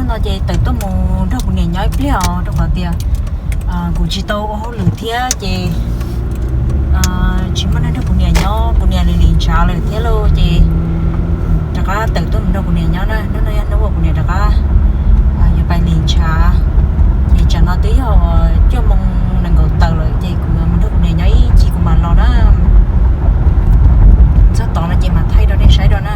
No ces tawm tuaj mus nrog kuv niam nyob ib pliag os, rau qhov tias kuv tsis tau ua hauj lwm thiab ces tsis muaj neeg nrog kuv niam nyob, kuv niam lim lim ntshav lawm thiab lauj, ces rov qab tawm tuaj mus nrog kuv niam nyob na. Hnub no yog hnub uas kuv niam rov qab yuav pais lim ntshav, ces tsam no twb yog cuaj moos nees nkaum tawm lawm, ces kuv yuav mus nrog kuv niam nyob ib chim kuv mam los na. Txog tod no ces mam thaij rau nej saib dua na.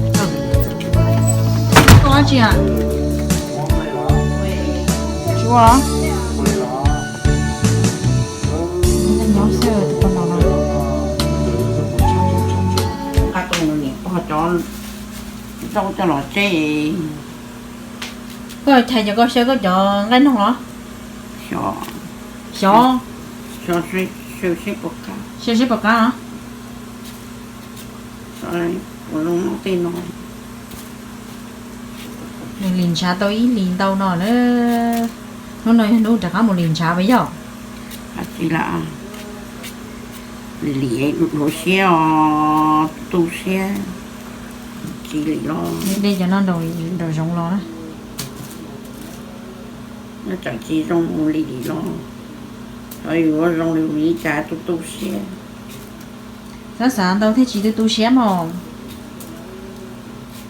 Txog ntawm niam tsev na. Koj dab tsi a? Tsis ua los? Nyob xwb tus poj no no. Qab tuaj niam pog cov zaub coj los tseb. Koj chais cov koj xyaw koj cov nqaij noog los? Xyov. Xyov. Xyaw seb puas qab. Xyaw seb puas qab los? Ua zoo noj tej no. Nws lim ntshav tau ib hlis ntau no na. Hnub no yog hnub rov qab mus lim ntshav puas yog? Tsis lam lim, lim dhuav siab os, tu siab. Tsis lim los. De cov no nraum zoov los na. Nyob tsam tsis zoo mus lim lim los. Xyov yus ua zoo li ua li cas tu tu siab. Xav xav ntau thiaj tsis tu tu siab mog.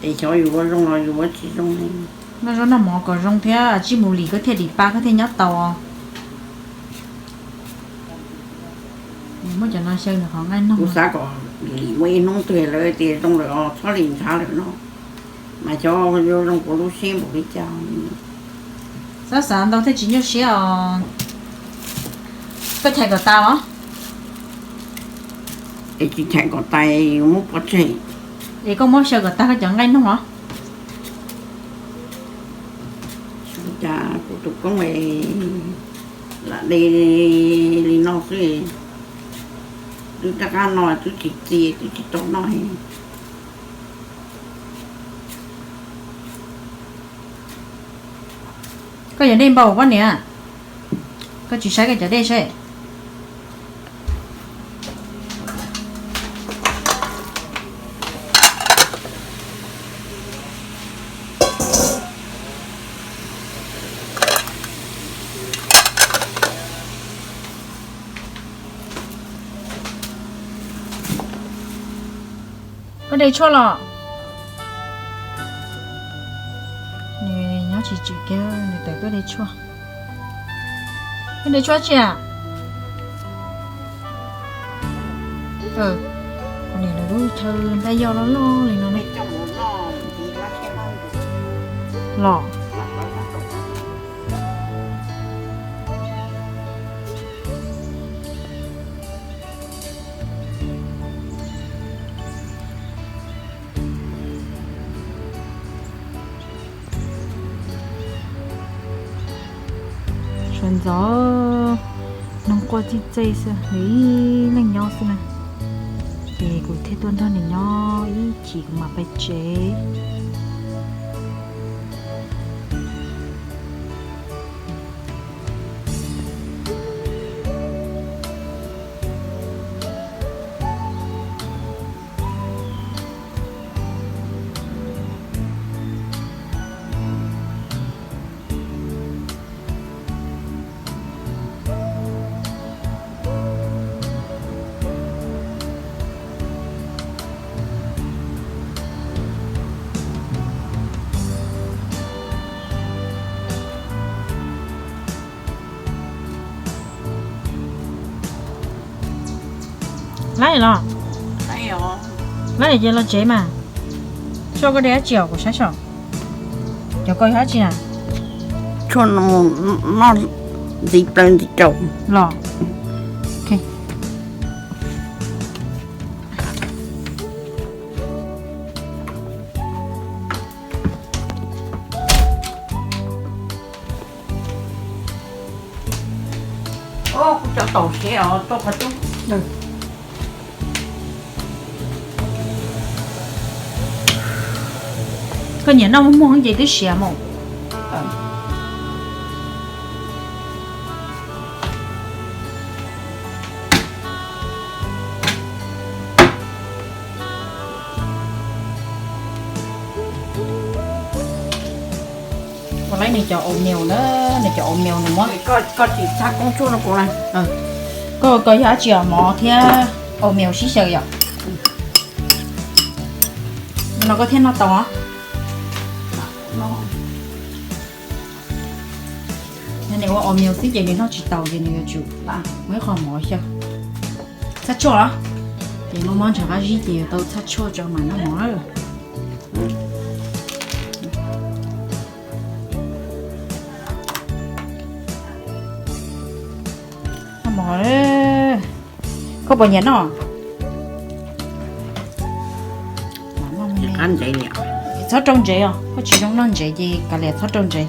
Es xyov yus ua zoo los yus ua tsis zoo li. Noj zaub noj mov kom zoo thiab tsij mus lim koj thiaj dim pa koj thiaj nyob tau. Muab cov no xyaw nws qhov nqaij noog. Kuv xav kom lim ua ib hnub twg lawv tias zoo lawm os, txhob lim ntshav lawm no. Mas xyov zoo kuv lub siab npaum li cas. Xav xav ntau thiaj tsis nyuaj siab os. Koj chais kom tas los? Es tsis chais kom tas yuav muab pov tseg. Es koj muab xyaw kom tag koj cov nqaij noog los? Cas kuv tus koob lam de li no xwb. Twb rov qab no twb tsis txi twb tsis tau noj. Koj yuav dej npaum pob niam, koj tsis saib koj cov dej seb. Koj de tshuaj los? Nws nyob tsis tswm kiag, nws tawm tuaj de tshuaj. Koj de tshuaj tsi a? Kuv niam lawv lub chaw ntaj yoj loj loj li no ne. Los. Sawv ntxov noog quaj txij txej xwb, nws ib leeg nyob xwb na. Ces kuv Tuaj nrog niam nyob ib chim kuv mam pais tsev. Laib los? Laib ces los tsev mas. Tso koj de dab tsi os kuv saib saib. Cov ko yog dab tsi na? Tshuaj noj ntxiv plaws ntxiv rau los. Kuv cov taum siav os, tau qhov cub. Koj nyiam noj muag muag ces twb siav mus. Ua laib nws cov oatmeal na, nws cov oatmeal nws muab, koj ko yog dab tsi os, mov thiab oatmeal sib xyaw yom? No koj thiaj noj tau. Yog nws ua oatmeal xwb ces nws noj tsis tau ces nws yuav tsum muab ib qho mov xyaw. Txhab tshuaj los? Ces muab muab ntshav qab zib ces yuav tau txhab tshuaj tso mam noj mov. Noj mov, koj puas nyiam noj? Txhob rau ntsev os, koj tsis zoo noj ntsev ces kav liam txhob rau ntsev.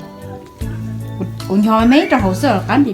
Kuv ncho me rau hauv xwb, qab nti